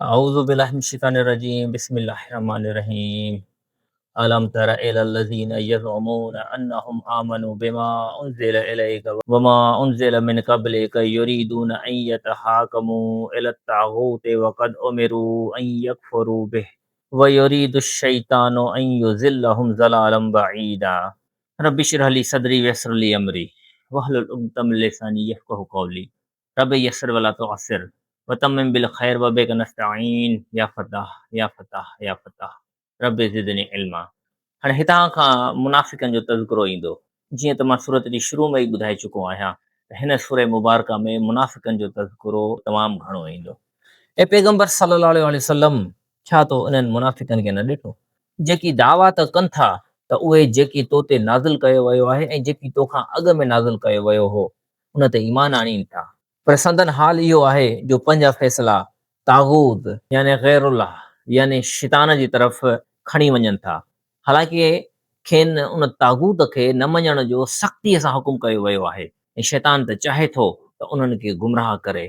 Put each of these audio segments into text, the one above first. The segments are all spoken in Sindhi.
اعوذ بالله من الشيطان الرجيم بسم الله الرحمن الرحيم الم تر الى الذين يزعمون انهم آمنوا بما انزل اليك وما انزل من قبلك يريدون ان يتحاكموا الى الطاغوت وقد امروا ان يكفروا به ويريد الشيطان ان يضلهم ضلالا بعيدا رب اشرح لي صدري ويسر لي امري واحلل عقدة من لساني يفقهوا قولي رب يسر ولا تعسر وتمم بالخير وبك نستعين يا فتاح يا فتاح يا فتاح رب زدني علما. هاڻي هتان کان منافقن جو تذڪرو ايندو. جيئن ته مان سورت جي شروع ۾ ئي ٻڌائي چڪو آهيان ته هن سوره مبارڪه ۾ منافقن جو تذڪرو تمام گهڻو ايندو. اي پيغمبر صلي الله عليه وسلم! ڇا تو انهن منافقن کي نه ڏٺو، جيڪي دعويٰ ته ڪن ٿا ته اهي جيڪي تو تي نازل ڪيو ويو آهي ۽ جيڪي تو کان اڳ ۾ نازل ڪيو ويو هو، ان تي ايمان آڻين ٿا، پر سندن حال اهو آهي جو پنهنجا فيصلا طاغوت يعني غير الله يعني شيطان جي طرف کڻي وڃن ٿا، حالانڪه کين ان طاغوت کي نه مڃڻ جو سختيء سان حڪم ڪيو ويو آهي ۽ شيطان ته چاهي ٿو ته انهن کي گمراهه ڪري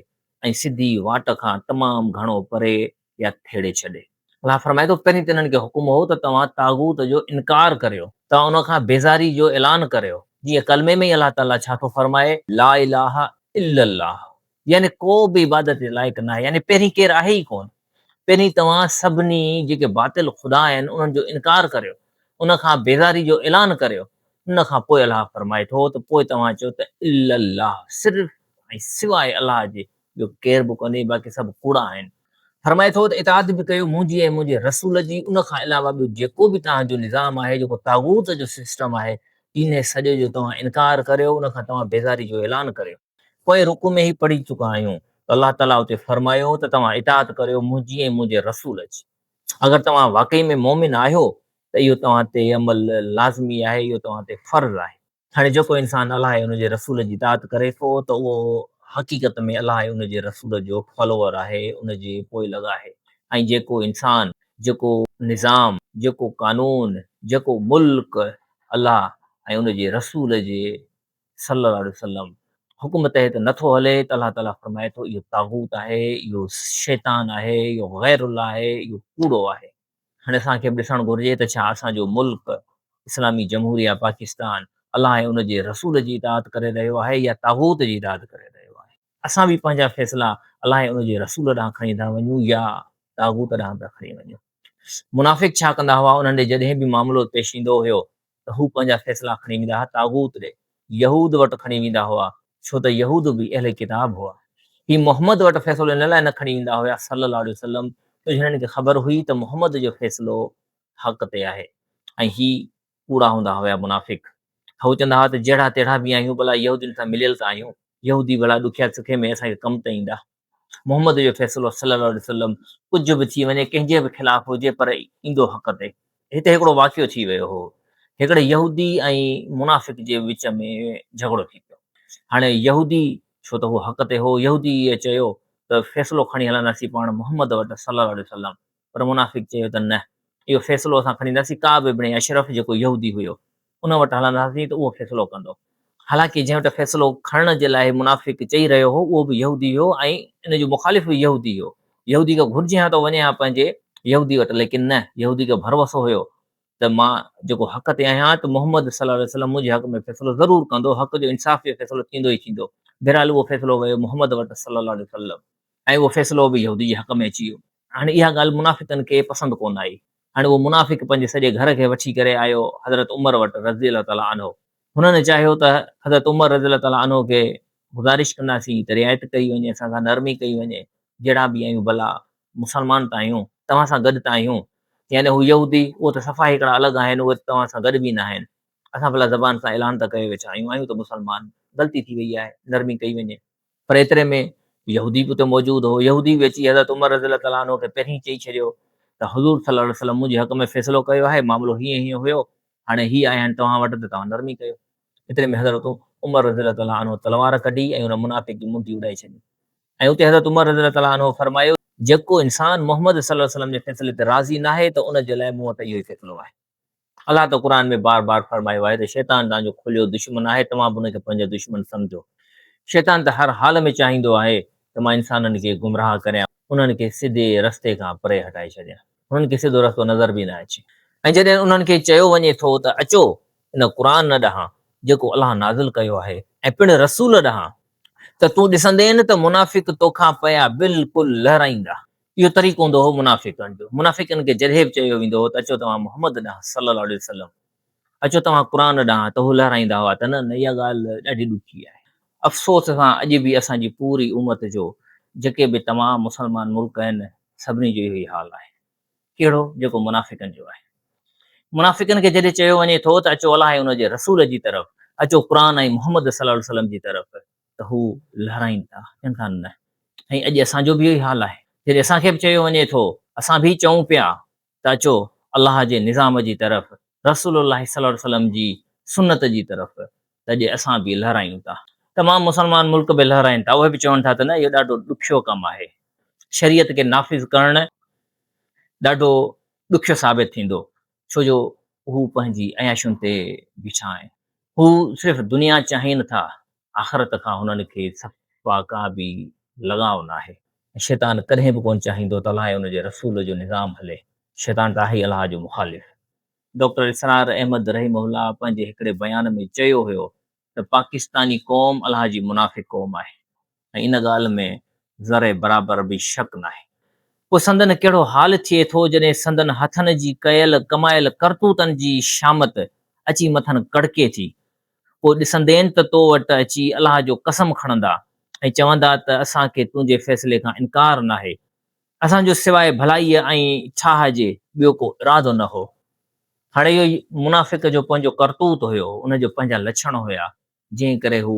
۽ سڌي واٽ کان تمام گهڻو پري يا ٿيڙي ڇڏي. الله فرمائي ٿو، پهرين ته انهن کي حڪم هو ته توهان طاغوت جو انڪار ڪريو، توهان ان کان بيزاري جو اعلان ڪريو، جيئن ڪلمي ۾ ئي الله تعاليٰ ڇا ٿو فرمائي، لا اله الا الله، يعني ڪو به عبادت جي لائق ناهي، يعني پهرين ڪير آهي ئي ڪونه، پهرين توهان سڀني جيڪي باطل خدا آهن انهن جو انڪار ڪريو، ان کان بيزاري جو اعلان ڪريو، ان کان پوء الله فرمائي ٿو ته پوء توهان چئو ته الا الله، صرف ۽ سواء الله جي ٻيو ڪير به ڪونهي، باقي سڀ ڪوڙا آهن. فرمائي ٿو ته اطاعت به ڪيو منهنجي ۽ منهنجي رسول جي، ان کان علاوه ٻيو جيڪو به توهان جو نظام آهي، جيڪو طاغوت جو سسٽم آهي، انهي سڄي جو توهان انڪار ڪريو، ان کان توهان بيزاري جو اعلان ڪريو. پوئين رڪوع ۾ هي پڙهي چڪا آهيون ته الله تعاليٰ اتي فرمايو ته توهان اطاعت ڪريو منهنجي ۽ منهنجي رسول جي، اگر توهان واقعي ۾ مؤمن آهيو ته اهو توهان تي عمل لازمي آهي، اهو توهان تي فرض آهي. هاڻي جيڪو انسان الله ۽ ان جي رسول جي اطاعت ڪري ٿو ته اهو حقيقت ۾ الله ۽ ان جي رسول جو فالوور آهي، ان جي پوئلڳ آهي ۽ جيڪو انسان، جيڪو نظام، جيڪو قانون، جيڪو ملڪ الله ۽ ان جي رسول جي صلي الله عليه وسلم حڪم تحت نه ٿو هلي ته الله تعالي فرمائي ٿو اهو طاغوت آهي، اهو شيطان آهي، اهو غير الله آهي، اهو ڪوڙو آهي. هاڻي اسان کي به ڏسڻ گهرجي ته ڇا اسان جو ملڪ اسلامي جمهوريه پاڪستان الله ۽ ان جي رسول جي اطاعت ڪري رهيو آهي يا طاغوت جي اطاعت ڪري رهيو آهي. اسان به پنهنجا فيصلا الله ۽ ان جي رسول ڏانهن کڻي ٿا وڃون يا طاغوت ڏانهن پيا کڻي وڃون. منافق ڇا ڪندا هئا انهن ڏي جڏهن به معاملو پيش ايندو هيو ته هو پنهنجا فيصلا کڻي ويندا هئا طاغوت ڏي، يهود وٽ کڻي ويندا هئا، ڇو ته يهود به اهل ڪتاب هئا. هي محمد وٽ فيصلو ان لاء نه کڻي ويندا هيا صلّي الله عليه وسلّم ڇو جو هنن کي خبر هئي ته محمد جو فيصلو حق تي آهي ۽ هي ڪوڙا هوندا هيا منافق. هو چوندا هئا ته جهڙا تهڙا به آهيون ڀلا يهودين سان مليل ته آهيون، يهودي ڀلا ڏکيا سکي ۾ اسان کي ڪم ته ايندا. محمد جو فيصلو صلي الله عليه وسلم ڪجهه به ٿي وڃي ڪنهن جي به خلاف هجي پر ايندو حق تي. هتي هڪڙو واقعو ٿي ويو هو. هڪڙي يهودي ۽ منافق جي وچ ۾ جهڳڙو ٿي پيو. هاڻي يهودي ڇو ته هو حق تي هو، يهودي چيو ته فيصلو کڻي هلنداسين پاڻ محمد وٽ صلي الله عليه وسلم پر منافق چيو ته نه اهو فيصلو اسان کڻي اينداسين ڪعب ابن اشرف جيڪو يهودي هيو ان وٽ هلنداسين ته اهو فيصلو ڪندو. حالانڪه جنهن وٽ فيصلو کڻڻ جي لاء منافق چئي رهيو هو اهو به يهودي هيو ۽ ان جو مخالف به يهودي هيو. يهودي کي گهرجي ها ته وڃي ها پنهنجي يهودي وٽ ليڪن نه يهودي کي ڀروسو هيو ته مان جيڪو حق تي آهيان ته محمد صلي الله عليه وسلم منهنجي حق ۾ فيصلو ضرور ڪندو، حق جو انصاف جو فيصلو ٿيندو ئي ٿيندو. بهرحال اهو فيصلو ويو محمد وٽ صلي الله عليه وسلم ۽ اهو فيصلو به يهودي جي حق ۾ اچي ويو. هاڻي اها ڳالهه منافقن کي پسند ڪونه آئي. هاڻي اهو منافق پنهنجي سڄي گهر کي وٺي ڪري آيو حضرت عمر وٽ رضي الله تعالٰي عنه. هنن چاهيو ته حضرت عمر رضي الله تعالٰي عنه کي گذارش ڪنداسين ته رعايت ڪئي وڃي، اسان سان نرمي ڪئي وڃي، جهڙا به آهيون ڀلا مسلمان ته آهيون، توهان سان گڏ ته آهيون. يعني هو يهودي، اهي ته صفا هڪڙا الڳ آهن، اهي ته توهان سان گڏ به نه آهن. اسان ڀلا زبان سان اعلان ته ڪيو ويٺا آهيون، آهيون ته مسلمان، غلطي ٿي وئي آهي، نرمي ڪئي وڃي. پر ايتري ۾ يهودي به اتي موجود هو. يهودي به اچي حضرت عمر رضي الله تعالٰي عنه کي پهرين چئي ڇڏيو ته حضور صلي الله عليه وسلم منهنجي حق ۾ فيصلو ڪيو آهي، معاملو هيئن هيئن هيو، هاڻي هي آيا آهن توهان وٽ ته توهان نرمي ڪيو. ايتري ۾ حضرت عمر رضي الله تعالٰي عنه تلوار ڪڍي ۽ ان منافق جي منڍي اڏائي ڇڏي ۽ اتي حضرت عمر رضي الله تعالٰي عنه فرمايو، جيڪو انسان محمد صلي الله عليه وسلم جي فيصلي تي راضي ناهي ته ان جي لاء مون وٽ اهو ئي فيصلو آهي. الله ته قرآن ۾ بار بار فرمايو آهي ته شيطان توهان جو کليو دشمن آهي، توهان به ان کي پنهنجو دشمن سمجهو. شيطان ته هر حال ۾ چاهيندو آهي ته مان انسانن کي گمراهه ڪريان. انهن کي سڌي رستي کان پري هٽائي ڇڏيان. هنن کي سڌو رستو نظر به نه اچي. ۽ جڏهن انهن کي چيو وڃي ٿو ته اچو ان قرآن ڏانهن جيڪو الله نازل ڪيو آهي ۽ پڻ رسول ڏانهن ته تون ڏسندين ته منافق توکان پيا بلڪل لهرائيندا. اهو طريقو هوندو هو منافقن جو. منافقن کي جڏهن به چيو ويندو هو ته اچو توهان محمد ڏانهن صلي الله عليه وسلم اچو توهان قرآن ڏانهن ته هو لهرائيندا هئا ته نه نه اها ڳالهه ڏاڍي ڏکي آهي. افسوس سان اڄ به اسان جي پوري امت جو جيڪي به تمام مسلمان ملڪ آهن سڀني جو اهو ئي حال آهي. ڪهڙو؟ جيڪو منافقن جو آهي. منافقن کي جڏهن چيو وڃي ٿو ته اچو الله ۽ ان جي رسول جي طرف، اچو قرآن ۽ محمد صلي الله عليه وسلم جي طرف ته هو لهرائين ٿا، چون ٿا نه. ۽ اڄ اسان جو به اهو ئي حال آهي. جڏهن اسان کي به چيو وڃي ٿو، اسان به چئون پيا ته اچو الله جي نظام جي طرف، رسول الله صلي الله عليه وسلم جي سنت جي طرف ته اڄ اسان به لهرايون ٿا. تمام مسلمان ملڪ به لهرائين ٿا، اهي به چون ٿا ته نه اهو ڏاڍو ڏکيو ڪم آهي، شريعت کي نافذ ڪرڻ ڏاڍو ڏکيو ثابت ٿيندو، ڇو جو هو پنهنجي عياشين تي بيٺا آهن. هو صرف دنيا چاهين ٿا، آخرت کان هنن کي صفا ڪا به لڳاء ناهي. شيطان ڪڏهن به ڪونه چاهيندو ته الله ۽ ان جي رسول جو نظام هلي. شيطان ته آهي ئي الله جو مخالف. ڊاڪٽر اسرار احمد رحمه الله پنهنجي هڪڙي بيان ۾ چيو هيو ته پاڪستاني قوم الله جي منافق قوم آهي ۽ ان ڳالهه ۾ ذري برابر به شڪ ناهي. پوء سندن ڪهڙو حال ٿئي ٿو جڏهن سندن هٿن جي ڪيل ڪمايل ڪرتوتن جي شامت اچي مٿن ڪڙڪي ٿي. پوء ڏسندين ته تو وٽ اچي الله جو قسم کڻندا ۽ چوندا ته اسان کي تنهنجي فيصلي کان انڪار ناهي. اسان جو سواء ڀلائيء ۽ ٺاهه جي ٻيو ڪو ارادو نه هو. هاڻي اهو منافق جو پنهنجو ڪرتوت هيو، ان جو پنهنجا لڇڻ هيا، جنهن ڪري هو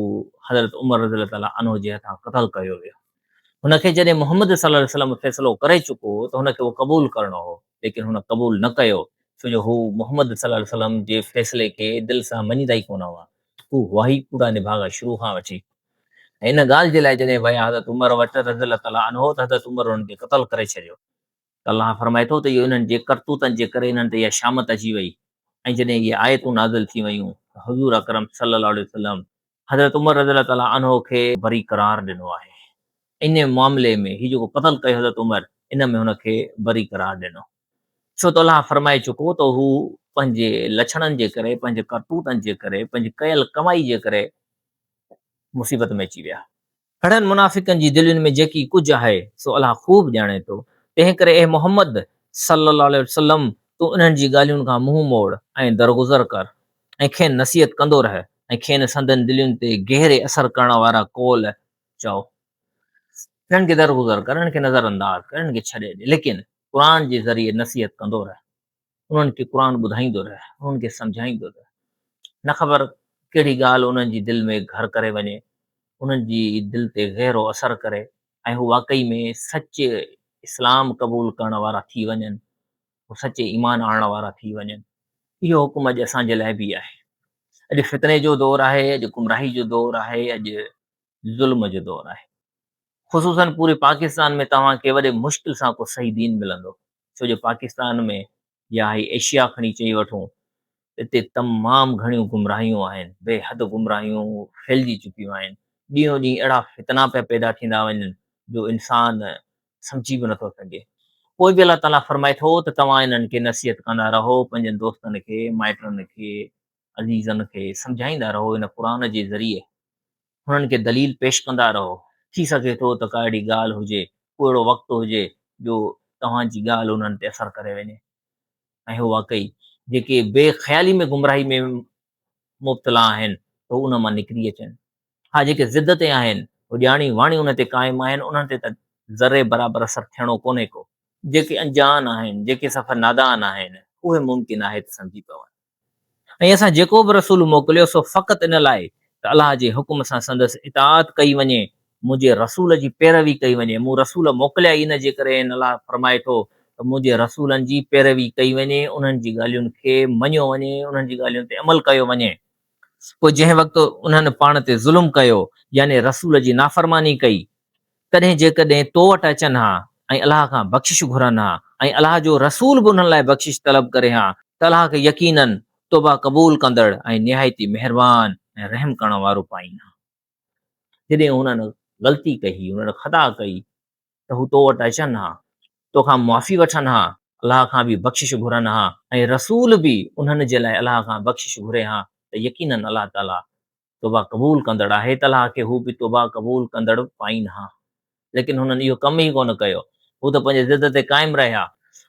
حضرت عمر رضي الله تعالٰي عنه جي هٿان قتل ڪيو ويو. هن کي جڏهن محمد صلي الله عليه وسلم فيصلو ڪري چڪو هو ته هن کي اهو قبول ڪرڻو هو، ليڪن هن قبول نه ڪيو، ڇو جو هو محمد صلي الله عليه وسلم جي فيصلي کي دل سان مڃيندا ئي ڪونه هئا. هو هئا ئي ڪوڙا نڀاڳا شروع کان وٺي. ۽ ان ڳالهه جي لاء جڏهن ويا حضرت عمر وٽ رضي الله تعالٰي عنه ته حضرت عمر انهن کي قتل ڪري ڇڏيو. ته الله فرمائي ٿو ته اهو انهن جي ڪرتوتن جي ڪري انهن تي اها شامت اچي وئي ۽ جڏهن اهي آيتون نازل ٿي ويون ته حضور اڪرم صلي الله عليه وسلم حضرت عمر رضي الله تعالٰي عنه کي بري قرار ڏنو آهي. ان معاملي ۾ هي جيڪو قتل ڪيو حضرت عمر ان ۾ هن کي بري قرار ڏنو. ڇو ته الله فرمائي چڪو ته هو پنهنجي لڇڻن جي ڪري، پنهنجي ڪرتوتن جي ڪري، پنهنجي ڪيل ڪمائي جي ڪري مصيبت ۾ اچي ويا. اهڙن منافقن جي دلين ۾ جيڪي ڪجهه آهي سو الله خوب ڄاڻي ٿو، تنهنڪري اي محمد صلّي الله عليه وسلّم! تون انهن جي ڳالهين کان منهن موڙ ۽ درگذر ڪر ۽ کين نصيحت ڪندو رهه ۽ کين سندن دلين تي گهري اثر ڪرڻ وارا قول چئو. انهن کي درگذر ڪر، انهن کي نظر انداز ڪر، انهن کي ڇڏي ڏي، ليڪن قرآن جي ذريعي نصيحت ڪندو رهه. انهن کي قرآن ٻڌائيندو رهه، انهن کي سمجهائيندو رهه. نه خبر ڪهڙي ڳالهه انهن جي دل ۾ گهر ڪري وڃي، انهن جي دل تي گهرو اثر ڪري ۽ هو واقعي ۾ سچي اسلام قبول ڪرڻ وارا ٿي وڃن، هو سچي ايمان آڻڻ وارا ٿي وڃن. اهو حڪم اڄ اسان جي لاء به آهي. اڄ فتني جو دور آهي، اڄ گمراهي جو دور آهي، اڄ ظلم جو دور آهي. خصوصاً پوري پاڪستان ۾ توهان کي وڏي مشڪل سان ڪو صحيح دين ملندو. ڇو جو پاڪستان ۾ يا هي ايشيا کڻي چئي وٺون ته اتي تمام گهڻيون گمراهيون آهن، بي حد گمراهيون ڦهلجي چڪيون آهن، ڏينهون ڏينهن اهڙا فتنا پيا پيدا ٿيندا وڃن جو انسان سمجهي به نٿو سگهي. پوء به الله تعاليٰ فرمائي ٿو ته توهان انهن کي نصيحت ڪندا رهو، پنهنجن دوستن کي، مائٽن کي، عزيزن کي سمجهائيندا رهو ان قرآن جي ذريعي هنن کي دليل پيش ڪندا رهو، ٿي سگهي ٿو ته ڪا اهڙي ڳالهه هجي، ڪو اهڙو وقت هجي جو توهان جي ڳالهه انهن تي اثر ڪري وڃي ۽ هو واقعي جيڪي بي خيالي ۾ گمراهي ۾ مبتلا آهن ته هو ان مان نڪري اچن. ها جيڪي ضد تي آهن، هو ڄاڻي واڻي ان تي قائم آهن، انهن تي ته ذري برابر اثر ٿيڻو ڪونهي ڪو. جيڪي انجان آهن، جيڪي صفا نادان آهن، اهي ممڪن آهي ته سمجهي پون. ۽ اسان جيڪو به رسول موڪليو سو فقط ان لاء ته الله جي حڪم سان سندس اطاعت ڪئي وڃي، منهنجي رسول جي پيروي ڪئي وڃي، مون رسول موڪليا ئي ان جي ڪري آهن، الله فرمائي ٿو ته منهنجي رسولن جي پيروي ڪئي وڃي، انهن جي ڳالهين کي مڃيو وڃي، انهن جي ڳالهين تي عمل ڪيو وڃي. پوء جنهن وقت انهن پاڻ تي ظلم ڪيو، يعني رسول جي نافرماني ڪئي، تڏهن جيڪڏهن تو وٽ اچن ها ۽ الله کان بخشش گهرن ها ۽ الله جو رسول به انهن لاء بخشش طلب ڪري ها ته الله کي يقيناً توبه قبول ڪندڙ ۽ نهايت ئي مهربان ۽ رحم ڪرڻ وارو پائين ها. جڏهن انهن غلطي ڪئي، انهن خطا ڪئي، ته هو تو وٽ اچن ها، توکان معافي وٺن ها، الله کان به بخشش گهرن ها ۽ رسول به انهن جي لاء الله کان بخشش گهري ها ته يقيناً الله تعاليٰ توبه قبول ڪندڙ آهي ته الله کي هو به توبه قبول ڪندڙ پائين ها. ليڪن هنن اهو ڪم ئي ڪونه ڪيو. هو ته پنهنجي ضد تي قائم رهيا.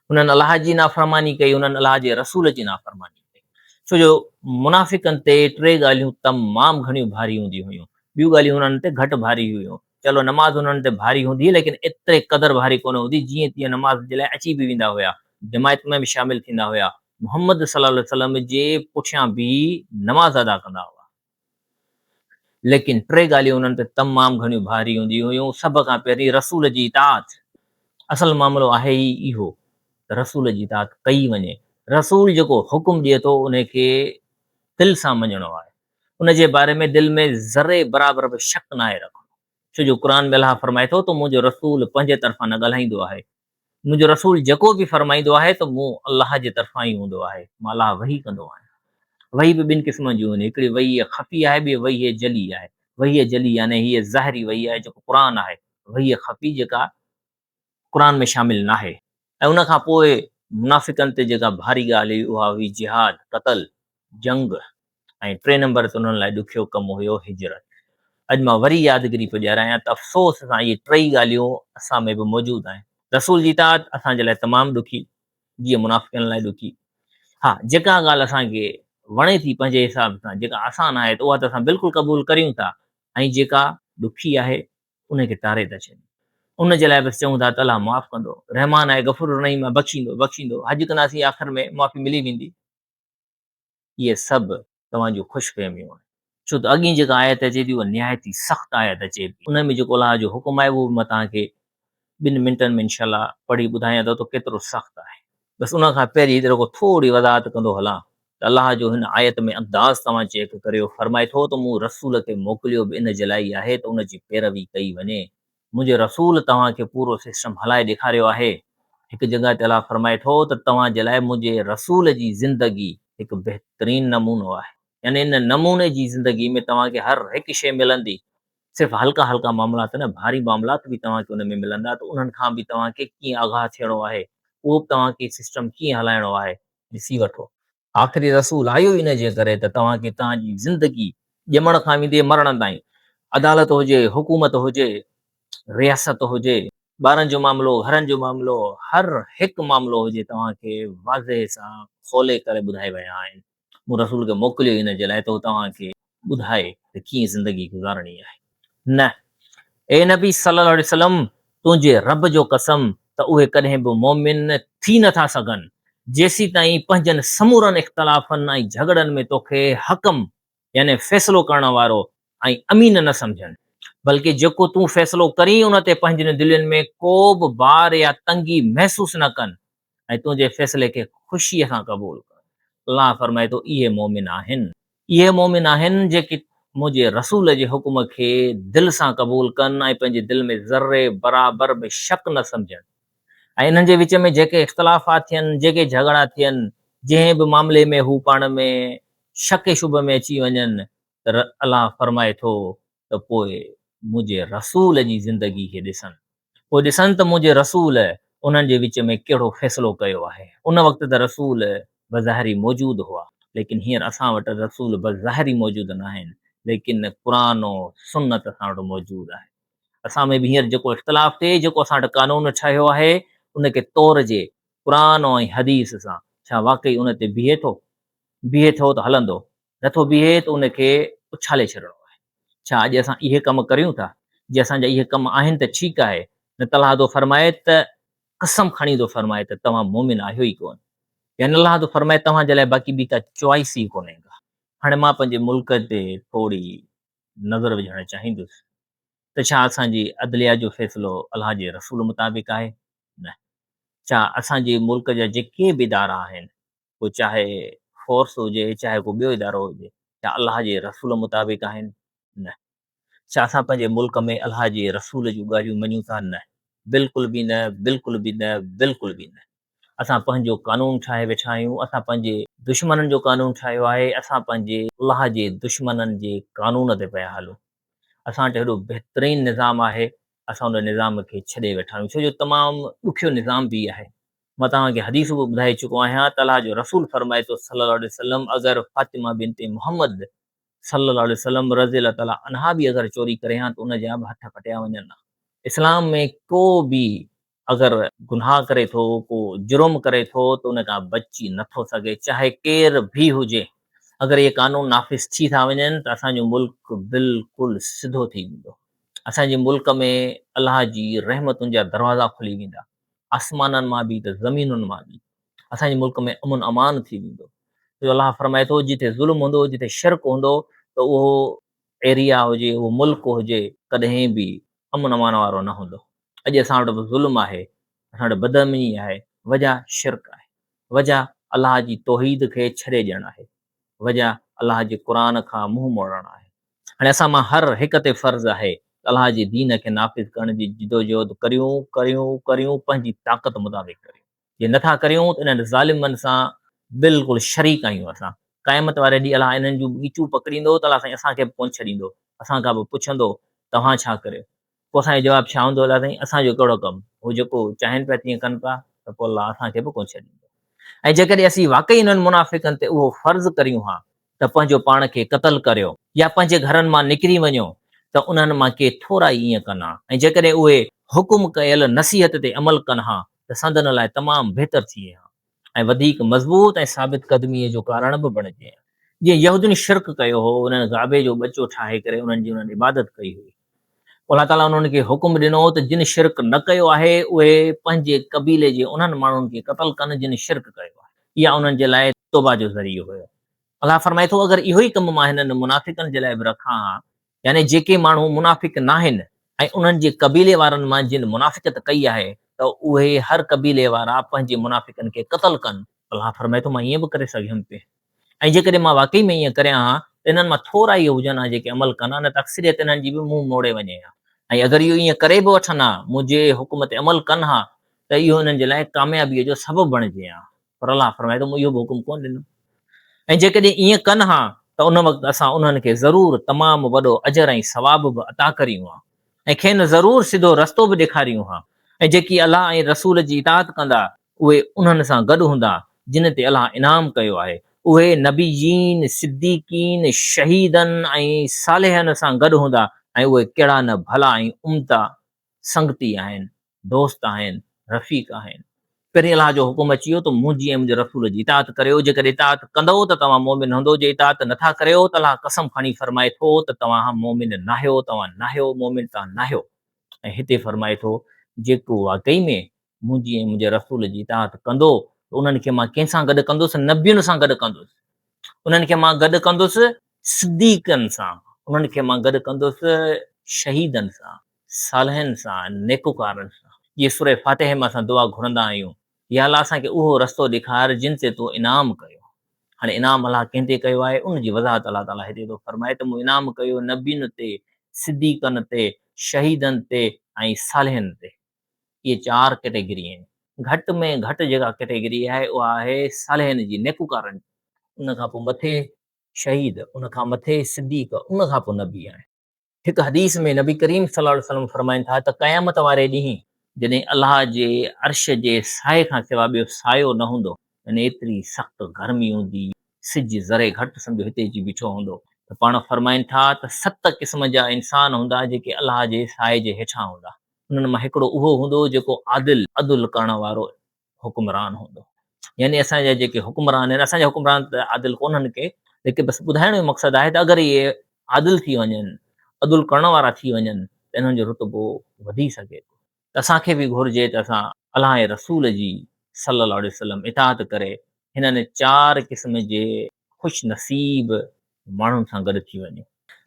هنن الله جي نافرماني ڪئي، هنن الله جي رسول جي نافرماني ڪئي. ڇو جو منافقن تي ٽي ڳالهيون تمام گهڻيون ڀاري هونديون هيون. ٻيون ڳالهيون هنن تي گهٽ ڀاري هيون. چلو نماز انهن تي ڀاري هوندي هئي ليڪن ايتري قدر ڀاري ڪونه هوندي جيئن تيئن نماز جي لاء اچي به ويندا هيا جماعت ۾ به شامل ٿيندا هيا محمد صلي الله عليه وسلم جي پٺيان بيهي نماز ادا ڪندا هئا ليڪن ٽي ڳالهيون انهن تي تمام گهڻيون ڀاري هونديون هيون سڀ کان پهرين رسول جي اطاعت اصل معاملو آهي ئي اهو ته رسول جي اطاعت ڪئي وڃي رسول جيڪو حڪم ڏئي ٿو ان کي دل سان مڃڻو آهي ان جي باري ۾ دل ۾ ذري برابر به شڪ ناهي رکڻو، ڇو جو قرآن ۾ الله فرمائي ٿو ته منهنجو رسول پنهنجي طرفان نه ڳالهائيندو آهي، منهنجو رسول جيڪو به فرمائيندو آهي ته مون الله جي طرفان ئي هوندو آهي، مان الله وحي ڪندو آهيان. وحي به ٻن قسمن جون آهن، هڪڙي وحي خفي آهي ٻي وحي جلي آهي. وحي جلي يعني هيء ظاهري وحي آهي جيڪو قرآن آهي، وحي خفي جيڪا قرآن ۾ شامل ناهي. ۽ ان کان پوء منافقن تي جيڪا ڀاري ڳالهه هئي اها هئي جهاد، قتل، جنگ ۽ ٽئين نمبر تي انهن لاء ڏکيو ڪم هيو هجرت. اڄ مان وري يادگيري پيو ڏيارايان ته افسوس سان اهي ٽئي ڳالهيون اسان ۾ به موجود آهن. رسول جي اطاعت اسان جي لاء تمام ڏکي، جيئن منافقن لاء ڏکي. ها جيڪا ڳالهه اسان کي وڻي ٿي پنهنجي حساب سان، جيڪا آسان آهي ته اها ته اسان بلڪل قبول ڪريون ٿا ۽ جيڪا ڏکي آهي ان کي ٽاري ٿا ڇڏيون. ان جي لاء بس چئون ٿا ته الله معاف ڪندو، رحمان آهي، غفور الرحيم آهي، بخشيندو، بخشيندو، حج ڪنداسين آخر ۾ معافي ملي ويندي. اهي سڀ توهان جون خوش فهميون آهن. ڇو ته اڳين جيڪا آيت اچي ٿي اها نهايت ئي سخت آيت اچي پئي. ان ۾ جيڪو الله جو حڪم آهي اهو به مان توهان کي ٻن منٽن ۾ انشاء الله پڙهي ٻڌايان ٿو ته ڪيترو سخت آهي. بس ان کان پهرين هتي رڳو ٿوري وضاحت ڪندو هلان ته الله جو هن آيت ۾ انداز توهان چيڪ ڪريو، فرمائي ٿو ته مون رسول کي موڪليو به ان جي لاء ئي آهي ته ان جي پيروي ڪئي وڃي. منهنجي رسول توهان کي پورو سسٽم هلائي ڏيکاريو آهي. هڪ جڳهه تي الله فرمائي ٿو ته توهان جي لاء منهنجي رسول جي زندگي هڪ بهترين نمونو آهي. يعني ان نموني جي زندگي ۾ توهان کي هر هڪ شيء ملندي. صرف هلڪا هلڪا معاملات نه، ڀاري معاملات به توهان کي ان ۾ ملندا ته انهن کان به توهان کي ڪيئن آگاهه ٿيڻو آهي، اهو به توهان کي سسٽم ڪيئن هلائڻو آهي. ڏسي وٺو. آخري رسول آيو ئي ان جي ڪري ته توهان کي توهان جي زندگي ڄمڻ کان ويندي مرڻ تائين عدالت هجي، حڪومت هجي، رياست هجي، ٻارن جو معاملو، گهرن جو معاملو، هر هڪ معاملو هجي توهان کي واضح سان کولي ڪري ٻڌائي ويا آهن. مون رسول کي موڪليو ئي ان جي لاء ته هو توهان کي ٻڌائي ته ڪيئن زندگي گذارڻي آهي. نه، اي نبي صلّي الله عليه وسلّم! تنهنجي رب جو قسم ته اهي ڪڏهن به مؤمن ٿي نه ٿا سگهن، جيسيتائين پنهنجن سمورن اختلافن ۽ جهڳڙن ۾ توکي حڪم يعني فيصلو ڪرڻ وارو ۽ امين نه سمجهن، بلڪه جيڪو تون فيصلو ڪرين ان تي پنهنجين دلين ۾ ڪو به بار يا تنگي محسوس نه ڪن ۽ تنهنجي فيصلي کي خوشيء سان قبول ڪن. الله فرمائي ٿو، اهي مؤمن آهن. اهي مؤمن آهن جيڪي منهنجي رسول جي حڪم کي دل سان قبول ڪن ۽ پنهنجي دل ۾ ذري برابر به شڪ نه سمجهن ۽ انهن جي وچ ۾ جيڪي اختلافات ٿين، جيڪي جهڳڙا ٿين، جنهن به معاملي ۾ هو پاڻ ۾ شڪ شبهه ۾ اچي وڃن ته الله فرمائي ٿو ته پوء منهنجي رسول جي زندگي کي ڏسن. پوء ڏسن ته منهنجي رسول انهن جي وچ ۾ ڪهڙو فيصلو ڪيو آهي. ان وقت ته رسول بظاهري موجود هئا، ليڪن هينئر اسان وٽ رسول بظاهري موجود ناهن، ليڪن قرآن و سنت اسان وٽ موجود آهي. اسان ۾ به هينئر جيڪو اختلاف ٿئي، جيڪو اسان وٽ قانون ٺهيو آهي، ان کي تورجي قرآن ۽ حديث سان، ڇا واقعي ان تي بيهي ٿو؟ بيهي ٿو ته هلندو، نٿو بيهي ته ان کي اڇالي ڇڏڻو آهي. ڇا اڄ اسان اهي ڪم ڪريون ٿا؟ جي اسان جا اهي ڪم آهن ته ٺيڪ آهي، نه ته الله ٿو فرمائي ته قسم کڻي ٿو فرمائي ته توهان مؤمن آهيو ئي ڪونه. يعني الله ٿو فرمائي توهان جي لاء باقي ٻي ڪا چوائس ئي ڪونهي ڪا. هاڻي مان پنهنجي ملڪ تي ٿوري نظر وجهڻ چاهيندس ته ڇا اسان جي عدليه جو فيصلو الله جي رسول مطابق آهي؟ نه. ڇا اسان جي ملڪ جا جيڪي به ادارا آهن پوء چاهي فورس هجي چاهي ڪو ٻيو ادارو هجي، ڇا الله جي رسول مطابق آهن؟ نه. ڇا اسان پنهنجي ملڪ ۾ الله جي رسول جون ڳالهيون مڃون ٿا؟ نه. بلڪل به نه، بلڪل به نه، بلڪل به نه. اسان پنهنجو قانون ٺاهي ويٺا آهيون، اسان پنهنجي دشمنن جو قانون ٺاهيو آهي، اسان پنهنجي الله جي دشمنن جي قانون تي پيا هلون. اسان وٽ هيڏو بهترين نظام آهي. اسان ان نظام کي ڇڏي ويٺا آهيون ڇو جو تمام ڏکيو نظام به آهي. مان توهان کي حديث به ٻڌائي چڪو آهيان ته الله جو رسول فرمائي ٿو صلي الله عليه وسلم اگر فاطمه بنت محمد صلي الله عليه وسلم رضي الله تعالٰي عنها به اگر چوري ڪري ها ته ان جا به هٿ ڪٽيا وڃن ها. اسلام ۾ ڪو به اگر گناهه ڪري ٿو، ڪو جرم ڪري ٿو ته ان کان بچي نه ٿو سگهي، چاهي ڪير به هجي. اگر اهي قانون نافذ ٿي ٿا وڃن ته اسان جو ملڪ بلڪل سڌو ٿي ويندو. اسان جي ملڪ ۾ الله جي رحمتن جا دروازا کلي ويندا، آسمانن مان به ته زمينن مان به. اسان جي ملڪ ۾ امن امان ٿي ويندو. جو الله فرمائي ٿو جتي ظلم هوندو، جتي شرڪ هوندو ته اهو ايريا هجي، اهو ملڪ هجي، ڪڏهن به امن امان وارو نه هوندو. اڄ اسان وٽ به ظلم آهي، اسان وٽ بدامني آهي، وجه شرڪ آهي، وجه الله جي توحيد کي ڇڏي ڏيڻ آهي، وجه الله جي قرآن کان منهن موڙڻ آهي. هاڻي اسان مان هر هڪ تي فرض آهي ته الله جي دين کي نافذ ڪرڻ جي جدوجهد ڪريون، ڪريون، ڪريون، پنهنجي طاقت مطابق ڪريون. جي نٿا ڪريون ته انهن ظالمن سان بلڪل شريڪ آهيون اسان. قيامت واري ڏينهن الله انهن جون ڳچيون پڪڙيندو ته الله سائين اسان کي به ڪونه ڇڏيندو، اسان کان به پڇندو توهان ڇا ڪريو؟ پوء اسان جو جواب ڇا هوندو الله سائين اسان جو ڪهڙو ڪم، هو جيڪو چاهين پيا تيئن ڪن پيا ته پوء الله اسان کي به ڪونه ڇڏيندو. ۽ جيڪڏهن اسين واقعي انهن منافقن تي اهو فرض ڪريون ها ته پنهنجو پاڻ کي قتل ڪريو يا پنهنجي گهرن مان نڪري وڃو ته انهن مان ڪي ٿورا ئي ائين ڪن ها ۽ جيڪڏهن اهي حڪم ڪيل نصيحت تي عمل ڪن ها ته سندن لاء تمام بهتر ٿئي ها ۽ وڌيڪ مضبوط ۽ ثابت قدميء جو ڪارڻ به بڻجي ها. جيئن يهودين شرڪ ڪيو هو، انهن گابي جو ٻچو ٺاهي ڪري انهن جي انهن عبادت ڪئي هئي. الله تعاليٰ انهن کي حڪم ڏنو ته جن شرڪ نه ڪيو آهي اهي پنهنجي قبيلي جي انهن ماڻهن کي قتل ڪن جن شرڪ ڪيو آهي. اها انهن جي لاء توبه جو ذريعو هيو. الله فرمائي ٿو اگر اهو ئي ڪم مان هنن منافقن جي لاء به رکان ها، يعني جيڪي ماڻهو منافق ناهن ۽ انهن جي قبيلي وارن مان جن منافقت ڪئي آهي ته اهي هر قبيلي وارا پنهنجي منافقن کي قتل ڪن. الله فرمائي ٿو مان ائين به ڪري سگهيم پئي. ۽ جيڪڏهن مان واقعي ۾ ائين ڪريان ها ته انهن مان ٿورا ئي هجن ها جيڪي عمل ڪن ها، نه ته اڪثريت انهن جي به منهن موڙي وڃي ها. ۽ اگر اهو ائين ڪري به وٺن ها، منهنجي حڪم تي عمل ڪن ها، ته اهو انهن جي لاء ڪاميابيء جو سبب بڻجي ها. پر الله فرمائي ٿو، مون اهو به حڪم ڪونه ڏنو. ۽ جيڪڏهن ائين ڪن ها ته ان وقت اسان انهن کي ضرور تمام وڏو اجر ۽ ثواب به عطا ڪريون ها ۽ کين ضرور سڌو رستو به ڏيکاريون ها. ۽ جيڪي الله ۽ رسول جي اطاعت ڪندا اهي انهن سان گڏ هوندا جن تي الله انعام ڪيو آهي، اهي نبيين، صديقين، شهيدن ۽ صالحن سان گڏ هوندا ۽ اهي ڪهڙا نه ڀلا ۽ عمدا سنگتي آهن، دوست آهن، رفيق آهن. پهرين الله جو حڪم اچي ويو ته منهنجي ۽ منهنجي رسول جي اطاعت ڪريو، جيڪڏهن اطاعت ڪندؤ ته توهان مؤمن هوندؤ، جي اطاعت نٿا ڪريو ته الله قسم کڻي فرمائي ٿو ته توهان مؤمن ناهيو، توهان ناهيو، مؤمن توهان ناهيو. ۽ هتي فرمائي ٿو جيڪو واقعي ۾ منهنجي ۽ منهنجي رسول جي اطاعت ڪندو ته انهن کي مان ڪنهن سان گڏ ڪندس؟ نبين سان گڏ ڪندس. انهن کي مان گڏ ڪندس صديقن سان، انهن کي مان گڏ ڪندس شهيدن سان، صالحن سان، نيڪوڪارن سان. جيئن سوره فاتحه ۾ اسان دعا گهرندا آهيون، يا الله اسان کي اهو رستو ڏيکار جن تي تو انعام ڪيو. هاڻي انعام الله ڪنهن تي ڪيو آهي ان جي وضاحت الله تعاليٰ هتي ٿو فرمائي ته مون انعام ڪيو نبين تي، صديقن تي، شهيدن تي ۽ صالحن تي. اهي چار ڪيٽيگري آهن. گهٽ ۾ گهٽ جيڪا ڪيٽيگري آهي اها آهي صالحن جي، نيڪوڪارن جي. ان کان پوء مٿي شهيد، ان کان مٿي صديق، ان کان پوء نبي آهن. هڪ حديث ۾ نبي ڪريم صلي الله عليه وسلم فرمائن ٿا ته قيامت واري ڏينهن جڏهن الله جي عرش جي سائي کان سوا ٻيو سايو نه هوندو يعني ايتري سخت گرمي هوندي سج ذري گهٽ سمجهو هتي اچي بيٺو هوندو ته پاڻ فرمائن ٿا ته ست قسم جا انسان هوندا جيڪي الله جي سائي جي هيٺان هوندا انهن مان هڪڙو اهو هوندو جيڪو عادل، عدل ڪرڻ وارو، حڪمران هوندو يعني اسان جا جيڪي حڪمران آهن اسان جا حڪمران ته عادل ڪونهن ڪي ليڪن بس ٻڌائڻ جو مقصد آهي ته اگر اهي عادل ٿي وڃن عدل ڪرڻ وارا ٿي وڃن ته انهن جو رتبو وڌي سگهي ٿو ته اسان کي به گهرجي ته اسان الله ۽ رسول جي صلي الله عليه وسلم اطاعت ڪري هنن چار قسم جي خوش نصيب ماڻهن سان گڏ ٿي وڃون.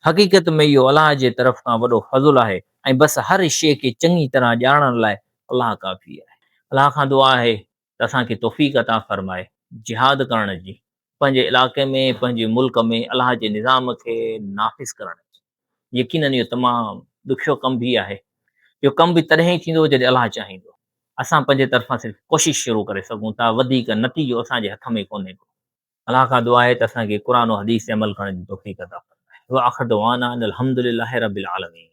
حقيقت ۾ اهو الله جي طرف کان وڏو فضل آهي ۽ بس هر شيء کي چڱي طرح ڄاڻڻ لاء الله ڪافي آهي. الله کان دعا آهي ته اسان کي توفيق عطا فرمائي جهاد ڪرڻ جي، پنهنجي علائقي ۾ پنهنجي ملڪ ۾ الله جي نظام کي نافذ ڪرڻ جي. يقيناً اهو تمام ڏکيو ڪم به آهي. اهو ڪم به تڏهن ئي ٿيندو جڏهن الله چاهيندو. اسان پنهنجي طرفان صرف ڪوشش شروع ڪري سگهون ٿا، وڌيڪ نتيجو اسان جي هٿ ۾ ڪونهي ڪو. الله کان دعا آهي ته اسان کي قرآن و حديث تي عمل ڪرڻ جي توفيق عطا فرمائي. واخر دعوانا ان الحمدلله رب العالمين.